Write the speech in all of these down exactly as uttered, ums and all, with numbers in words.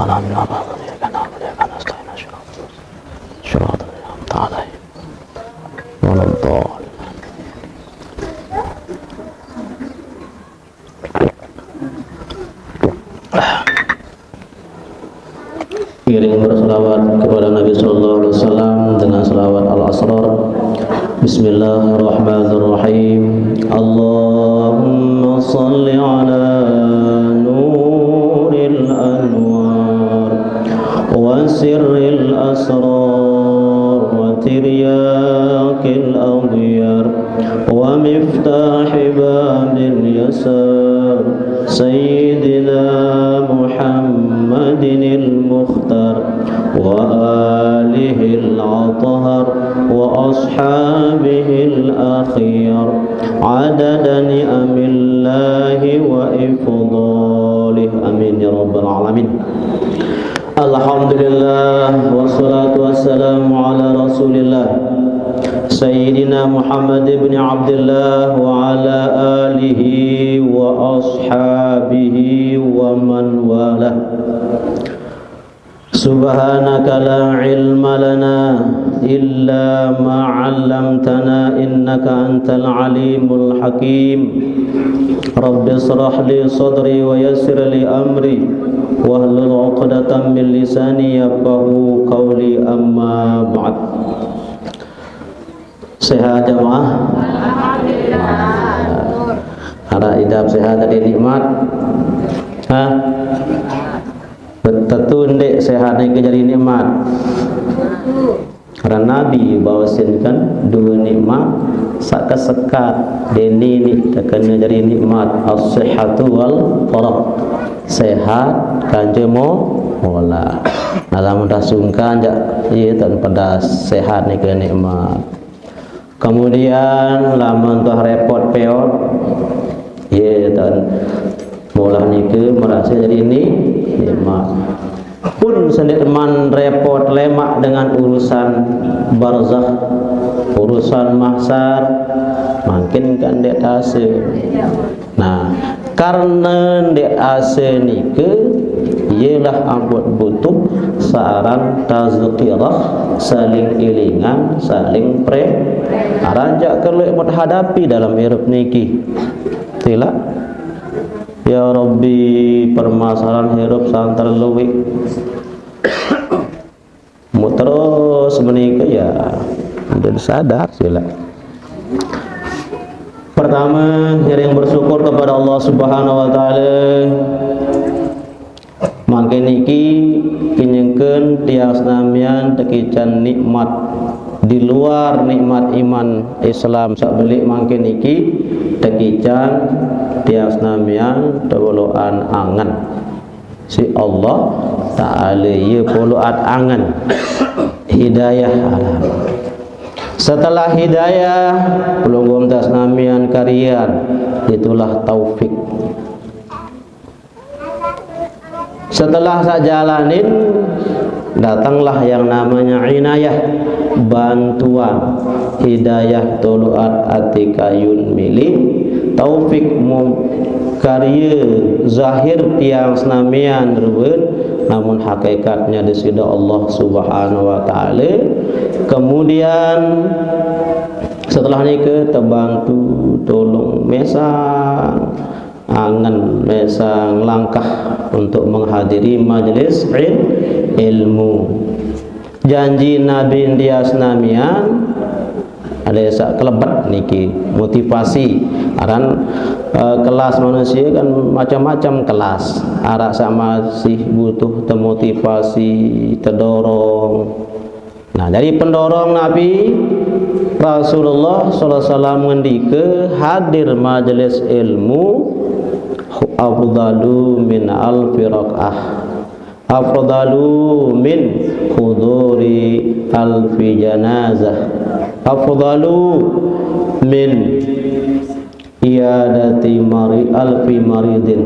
الحمد لله رب العالمين. إياك نعبد وإياك نستعين. اهدنا الصراط المستقيم. صراط الذين أنعمت عليهم. ولا الضالين. Iring berselawat kepada Nabi sallallahu alaihi wasallam dengan selawat al-asrar. Bismillahirrahmanirrahim. Allahumma salli ala nuril anwar wa sirril asrar wa tiryakil aghyar wa miftahi babil yasar, Sayyidina Muhammadinil Mukhtar wa alihil athhar wa ashabihil akhyar, adada ni'amillahi wa ifdalih. Amin ya rabbal alamin. Alhamdulillah, wassalatu wassalamu ala Rasulillah, Sayyidina Muhammad ibn Abdullah wa ala alihi wa ashabihi wa man walah. Subhanaka la ilma lana illa ma 'allamtana, innaka antal alimul hakim. Rabbi israh li sadri wa yassir li amri wahlul 'uqdatam min lisani yafqahu qawli, amma ba'd. Sehat jamaah? Ada idap sehat tadi nikmat? Ha? Betetu ndeq sehat nike jari nikmat? Karena Nabi baosin kan due nikmat saq kesekat deni ni tekene jari nikmat, as-sihhatu wal faragh. Sehat kance mo-, molah. Nah, lamun dah sungkan jaq, ie tan pedas sehat nike nikmat. Kemudian lamun tuah repot peot, ye tan molah nike merase jari ni nikmat. Pun sendeqman repot lemaq dengan urusan barzakh, urusan mahsyar, mangkin kan ndeq tase. Nah, karne ndeq ase nike, ielah ampun butuh saq aran tazkirah, saling ilingan, saling pre-, aran jaq kelueq mut hadapi dalem irup niki. Silaq. Ya Rabbi, permasalahan irup santer lueq. Mun terus menike, ya, udah sadar sila. Pertame, ngiring bersyukur kepada Allah Subhanahu wa Ta'ala. Mangkin niki kenyengken tiang senamian tekican nikmat di luar nikmat iman Islam saq beleq, mangkin niki tekican tiang senamian teboloqan angen. Siq Allah Ta'ala, ie poloqat angen. Hidayah aran. Setelah hidayah, pelungguh tiang senamian karian, itulah taufik. Setelah saq jalanin, datanglah yang namanya inayah, bantuan, hidayah toloqat ate kayun mele, taufik mu-, karye zahir tiang senamian ruen, namun hakikatnya Deside Allah Subhanahu wa Ta'ala. Kemudian setelah nike tebantu tolong mesaq angen mesaq ngelangkah untuk menghadiri majelis il-, ilmu. Janji Nabi tiang senamian, adeq saq kelebet niki, motivasi. Aran, eh, kelas manusie kan macam-macam kelas. Araq saq masih butuh temotivasi, tedorong. Nah, jari pendorong Nabi, Rasulullah sallallahu alaihi wasallam ngendike, hadir majelis ilmu afdalu min alfi rakaah. Afdalu min huduri alfi janazah. Afdalu min iadati mari-, alfi maridin.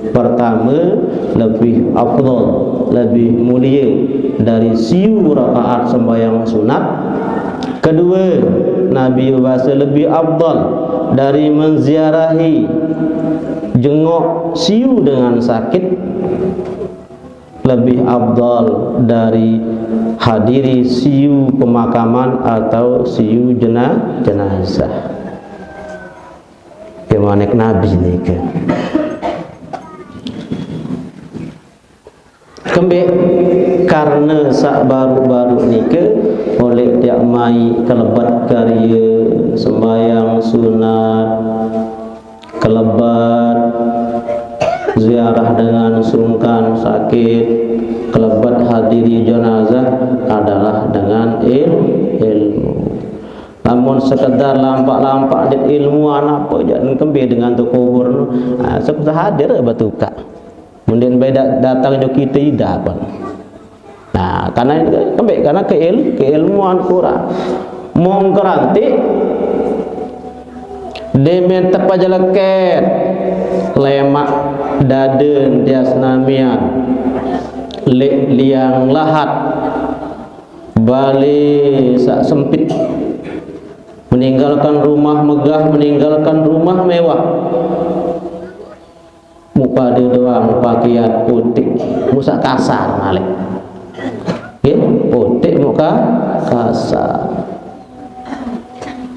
Pertame, lebih afdal, lebih mulie dari siu rakaat sembahyang sunat. Kedue, Nabi bebase lebih afdal dari menziarahi, jengok siu dengan sakit. lebih afdal dari hadiri siu pemakaman atau siu jena-, jenazah. Pemanik Nabi nike. Kembe karena sak baru-baru nike oleh tiap mai kelebat karya sembahyang sunat, kelebat ziarah dengan sungkan sakit, kelebat hadiri jenazah adalah dengan il-, ilmu. Namun sekedar lampak-lampak di ilmu anak apa jak kembe dengan tu kubur tu. Ha, sekedar hadir betukak. Mending baik datang jo kita idak pun. Nah, karena ini kan kembe karena keil-, keilmuan kurang. Mong keranti demen tepajaleket lemak daden dia senamian lek liang lahat bale sak sempit, meninggalkan rumah megah, meninggalkan rumah mewah. Muk pade doang pakaian putik, musak kasar malik. Nggih, putik muka kasar.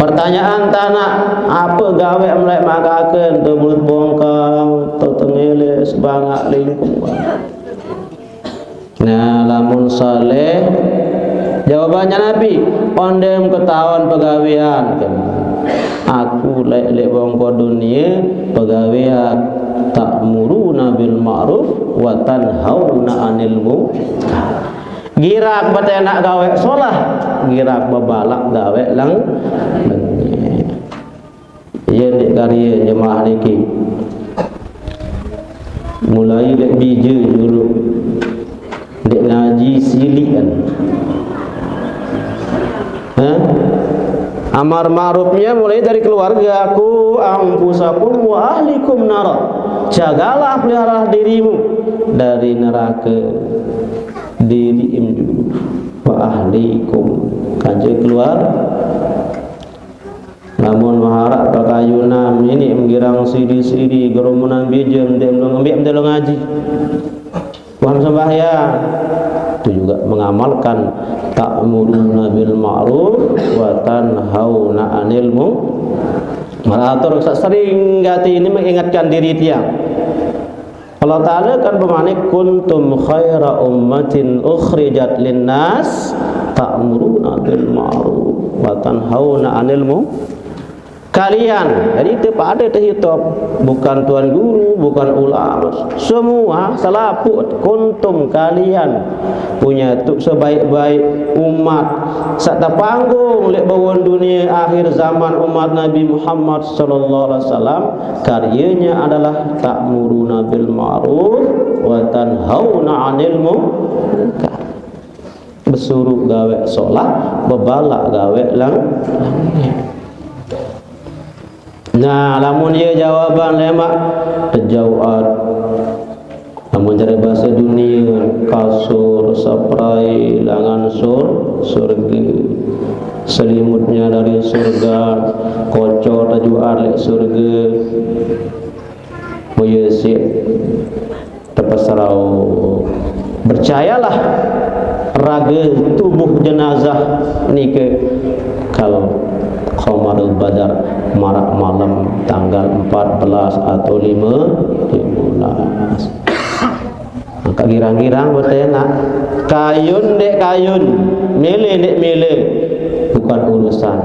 Pertanyaan tanak, apa gawe melek makaken tu mulut bongkang, tu tengele sebangak lili kembang. Nah, lamun saleh, jawabannya Nabi, ondem ketahuan pegawean. Aku lek lek bongko dunia pegawean, ta'muruna bil ma'ruf wa tanhauna 'anil munkar. Girak betenak gawe solah, girak bebalak gawe leng. Iya, dek karya jemaah niki. Mulai dek bija dulu. Dek ngaji silik kan. Hah? Amar ma'rufnya mulai dari keluarga. "Ku anfusakum wa ahlikum nara." Jagalah, peliharalah dirimu dari neraka. Dirimu dulu. Wa ahlikum. Kaja keluar. Lamun maharak pakayunan ini menggirang siri-siri, gerumunan bijem, dia belum ngambil, dia belum ngaji. Paham sembahyang. Itu juga mengamalkan ta'muruna bil ma'ruf wa tanhauna 'anil munkar. Malah atur sering gati ini mengingatkan diri tiang. Allah Ta'ala kan bermanik, "Kuntum khaira ummatin ukhrijat linnas ta'muruna bil ma'ruf wa tanhauna 'anil munkar." Kalian, jadi itu pada terhitop, bukan tuan guru, bukan ulama, semua selaput, kuntum, kalian punya tu sebaik-baik umat. Sak tapanggung lek bawon dunia akhir zaman umat Nabi Muhammad sallallahu alaihi wasallam, karyanya adalah ta'muruna bil ma'ruf wa tanhauna 'anil munkar. Besuruh gawe solah, bebalak gawe lang. Nah, lamun ye jawaban lemak, tejauhan. Lamun cari bahasa dunia, kasur, saprai, langan sur, surga. Selimutnya dari surga, kocor tajuar lek surga. Moye sik tepesrau. Percayalah, raga tubuh jenazah nike kal qamaril badar, marak malam tanggal empat belas atau lima, lima belas. Angkat girang-girang betenak. Kayun dek kayun, mele dek mele, bukan urusan.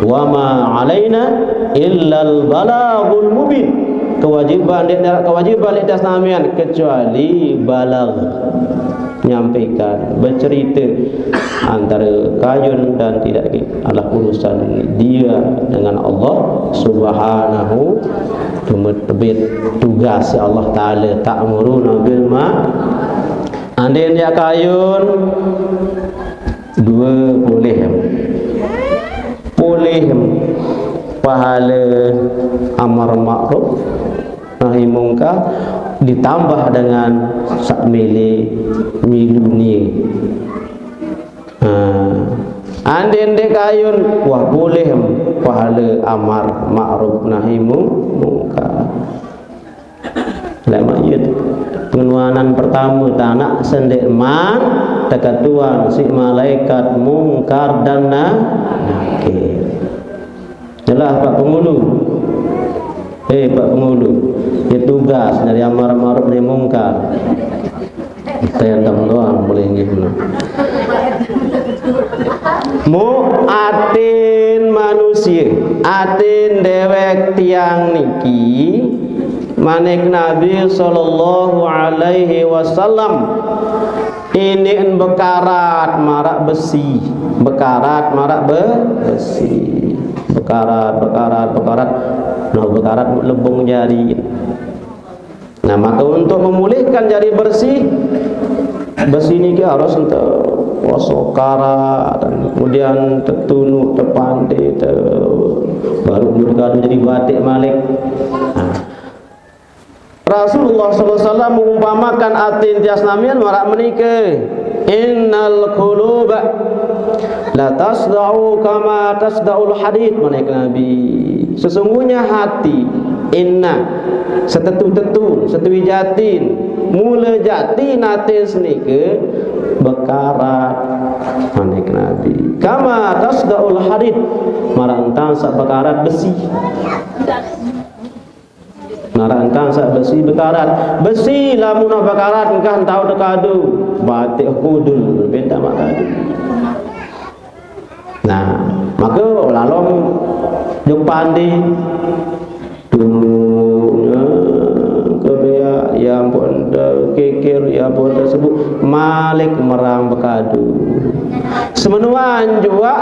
Wa ma alaina illal balagul mubin. Kewajiban dek, kewajiban dek atas namian kecuali balag, nyampaikan, bercerita antara kayun dan tidak adalah urusan dia dengan Allah Subhanahu. Cuma tebit tugas Allah Taala, ta'muruna bil ma. Andin ya kayun dua puluh, puluh pahala amar ma'ruf nahi mungkar ditambah dengan sak mili miluni. Ha. Andin dek kayun, wah, boleh pahala amar ma'ruf nahi mu-, mungkar. Lek mayit, pengenuanan pertama tanak sendeqman tekatuan siq malaikat Mungkar dan Na-, Nakir. Jelas, Pak Pengulu? Eh, Pak Pengulu, ye tugas nyari amar ma'ruf nahi mungkar. Tendang doang boleh nggih meno. Mu atin manusie, atin dewek tiang niki, manik Nabi sallallahu alaihi wasallam, iniqn bekarat maraq besi, bekarat maraq be-, besi, bekarat, bekarat, bekarat. Nah, bekarat lebung jari. Nah, maka untuk memulihkan jari bersih, besi niki harus ente kuasa karat, kemudian tetunuk, tepande, te-, baru mun kadu jadi batik malik. Nah, Rasulullah sallallahu alaihi wasallam mengumpamakan atin tiang senamian maraq menike, "Innal quluba la tasda'u kama tasda'ul hadid," manik Nabi. Sesungguhnya hati, inna, setetu-tetu, setuwi jatin, mule jatin atin senike bekarat, manik Nabi. "Kama tasda'ul hadid," maraq entan saq bekarat besi. Maraq entan saq besi bekarat. Besi lamun bekarat engkah tao tekadu, batik kudul, beda maq kadu. Nah, maka lalom jok pande. Dunya kebeaq, ya ampun tekikir, ya ampun tesebuq, malik merang bekadu. Semenuan juaq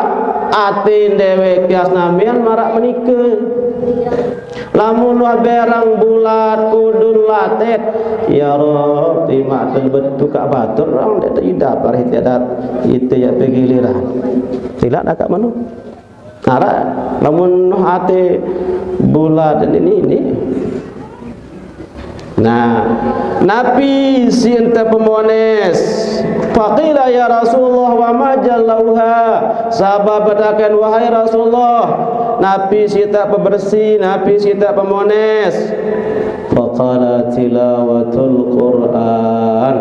atin dewek tiang senamian maraq menike. Lamun wah bereng bulat kudul latet, ya Rob, timaq telebet tukaq batur, rong ndeq teidap arih tiaq dat, ite yaq pegiliran. Silaq dakaq meno. Araq lamun noh ate bulat ini, ini. Nah, napi siq ente pemones? Faqila, "Ya Rasulullah, wa ma jallauha?" Sahabat betaken, "Wahai Rasulullah, napi siq te pebersi, napi siq te pemones?" Faqala, "Tilawatul Qur'an."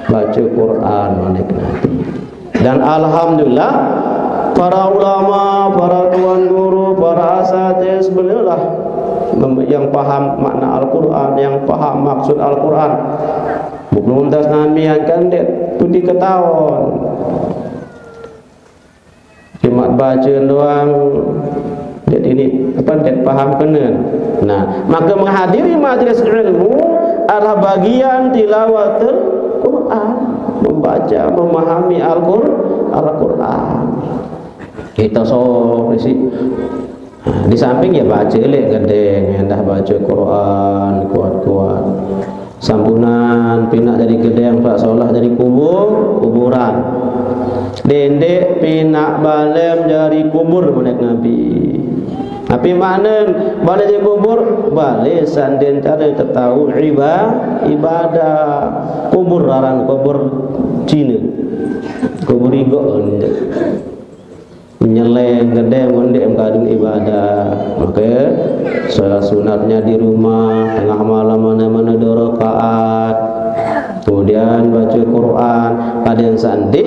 Bace Qur'an, manik Nabi. Dan alhamdulillah, para ulama, para tuan guru, para asatiz, beliaulah mem-, yang paham makna Al-Quran, yang paham maksud Al-Quran. Belum tas namian kan ndeq putih ketaon. Cuma bace doang, ndeq ini, apa, ndeq paham kenen. Nah, maka menghadiri majelis ilmu adalah bagian tilawatul Quran, membaca, memahami Al-Qur-, Al-Quran. Kita so isi. Nah, di samping ya bace leq gedeng, endah bace Quran kuat-kuat. Sampunan pinaq jari gedeng, saq solah jari kubur, kuburan. Dendeq pinaq balem jari kubur, manik Nabi. Napi maknen balem jari kubur? Bale saq ndeqn care tetao iba-, ibadah. Kubur aran kubur Cine. Kubur igoq ndeq. Nyeleng gedeng, ndeq kadung ibadah. Maka, salat sunatnya di rumah, tengah malam mana-mana dua rakaat. Kemudian baca Quran, kadang sandik,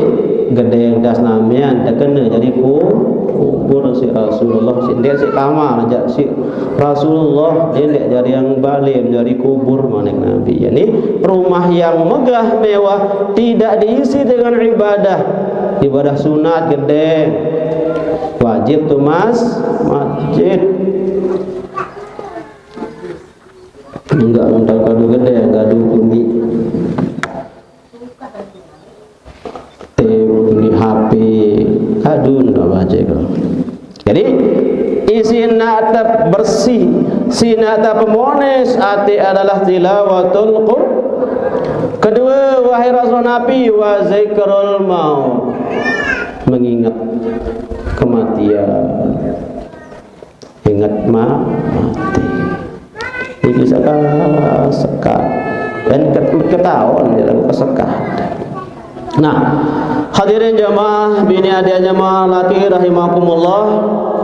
gedeng tas namian, tekene jari ku-, kubur siq Rasulullah, siq ndeq siq kamar, jaq siq Rasulullah, ndeq jari yang balim, jari kubur, manik Nabi. Yani, rumah yang megah mewah tidak diisi dengan ibadah. Ibadah sunat gedeng. Wajib tu mas-, masjid. Enggak, entar kadu gedeng, kadu kumi. Eh, kumi H P. Kadu ndak baca kau. Jadi, isiq naq te bersih, siq naq te pemones ate adalah tilawatul Qur-, kedue, wahai Rasul Nabi, wa zikrul maut. Mengingat kematian. Inget ma-, mati. Niki seka-, sekaq. Dan ket-, ketaon ya lagu kesekaq. Nah, hadirin jamaah, bini adik jamaah laki rahimakumullah,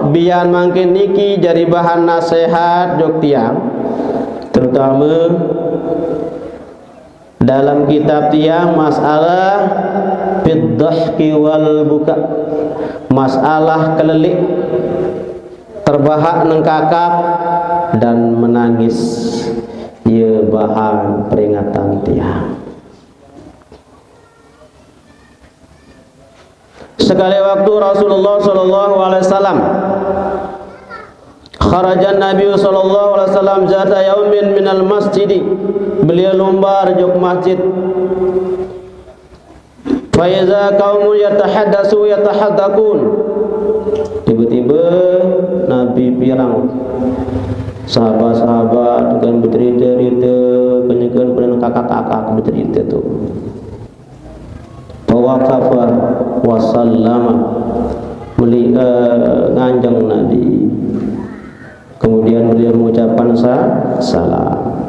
bian mangkin niki jari bahan nasehat jok tiang. Terutama dalam kitab tiang masalah fid dhahki wal buka, masalah kelelik, terbahak nengkakak dan menangis. Ye bahan peringatan tiang. Sekali waktu Rasulullah sallallahu alaihi wasallam, kharajan Nabi sallallahu alaihi wasallam zata yaumin minal masjidi. Beliau lumbar jok masjid. Faiza qaumun yatahaddasu yatahaddakun. Tiba-tiba Nabi pirang sahabat-sahabat dengan bercerita-cerita, kenyeken pernah kakak-kakak bercerita tu. Fawaqafa wa sallama. Meli-, eh, nganjeng Nabi. Kemudian beliau mengucapkan sa-, salam.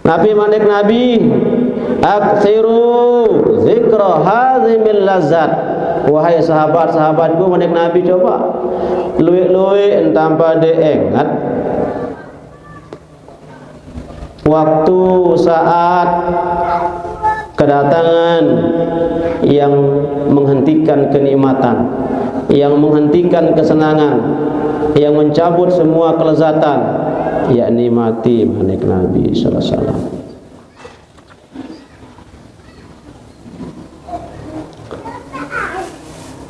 Nabi manik Nabi, "Aktsiru dzikra hadzimil lazat." Wahai sahabat-sahabatku, manik Nabi, coba luik-luik entam pada ingat waktu saat kedatangan yang menghentikan kenikmatan, yang menghentikan kesenangan, yang mencabut semua kelezatan, yakni mati, manik Nabi sallallahu alaihi wasallam.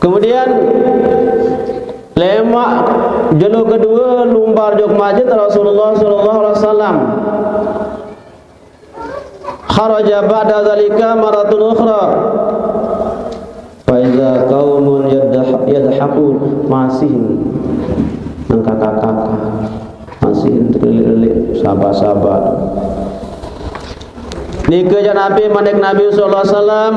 Kemudian lemak jelo kedua lumbar jok masjid Rasulullah sallallahu alaihi wasallam. Kharaja ba'da zalika maratan ukhra. Fa iza qaumun yadhah-, yadhakun, masih nengkakak-kakak, masih terlilit-lilit, sabar-sabar. Nika jan Nabi, manik Nabi sallallahu alaihi wasallam,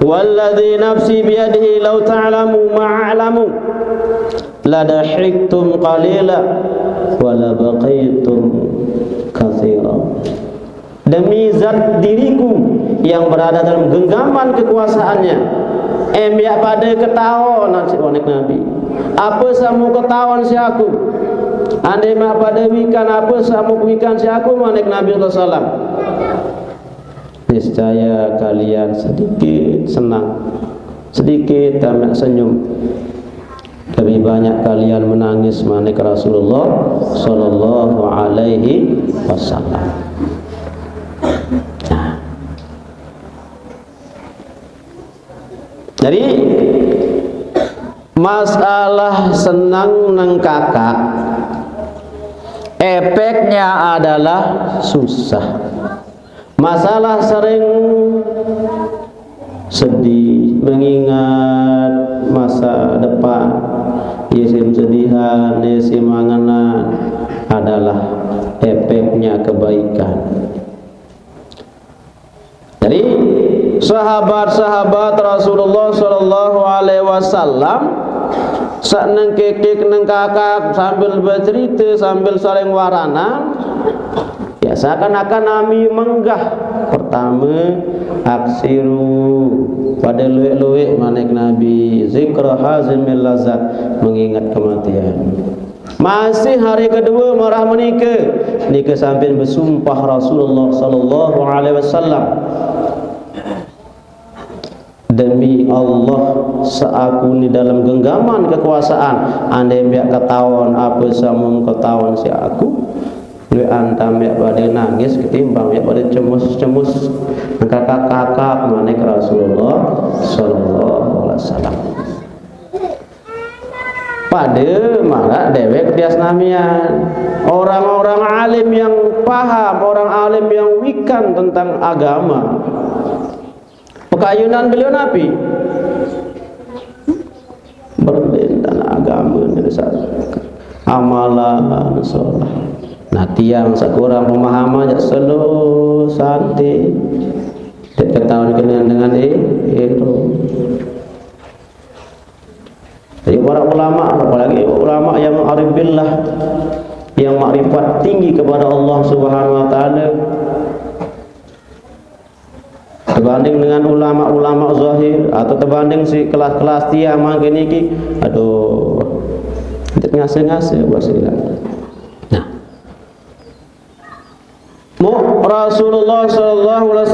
"Walladzi nafsi biyadihi law ta'lamu ma a'lamu ladahiktum qalila wa labakaitum katsira." Demi zat diriku yang berada dalam genggaman kekuasaannya, em yak pada ketaon, manik Nabi, apa samo ketaon si aku. Andai mak pada wikan apa samo wikan si aku, manik Nabi sallallahu alaihi wasallam, niscaya kalian sedikit senang, sedikit tamat senyum. Lebih banyak kalian menangis, manik Rasulullah sallallahu alaihi wasallam. Nah. Jadi masalah senang nengkakak, efeknya adalah susah. Masalah sering sedih, mengingat masa depan, isim sedihan, isim angenan, adalah efeknya kebaikan. Jadi sahabat-sahabat Rasulullah sallallahu alaihi wasallam sak nengkikik nengkakak sambil bercerita, sambil saling waranan. Ya, seakan-akan Nabi menggah. Pertama, aksiru, pada luik-luik, manik Nabi, zikra hazimil lazat, mengingat kematian. Masih hari kedua marah menika, nika sampai bersumpah Rasulullah sallallahu alaihi wasallam, "Demi Allah, seaku ni dalam genggaman kekuasaan, andai biak ketahuan apa samum ketahuan si aku, luik antam biak pada nangis ketimbang biak pada cemus-cemus, kakak-kakak," manik Rasulullah sallallahu alaihi wasallam. Pada marak dewek tias namian. Orang-orang alim yang paham, orang alim yang wikan tentang agama, pekayunan beliau napi? Berlin tanah agama ni dasar amalan solah. Nah, tiang sekurang pemahaman jak selo santi. Tidak ketahuan kena dengan eh, eh, Jadi para ulama, apalagi ulama yang arif billah, yang makrifat tinggi kepada Allah Subhanahu wa taala, terbanding dengan ulama-ulama zahir atau terbanding si kelas-kelas tiang mangkin niki, aduh, ngase-ngase bahasa Ilang. Nah, Rasulullah sallallahu alaihi wasallam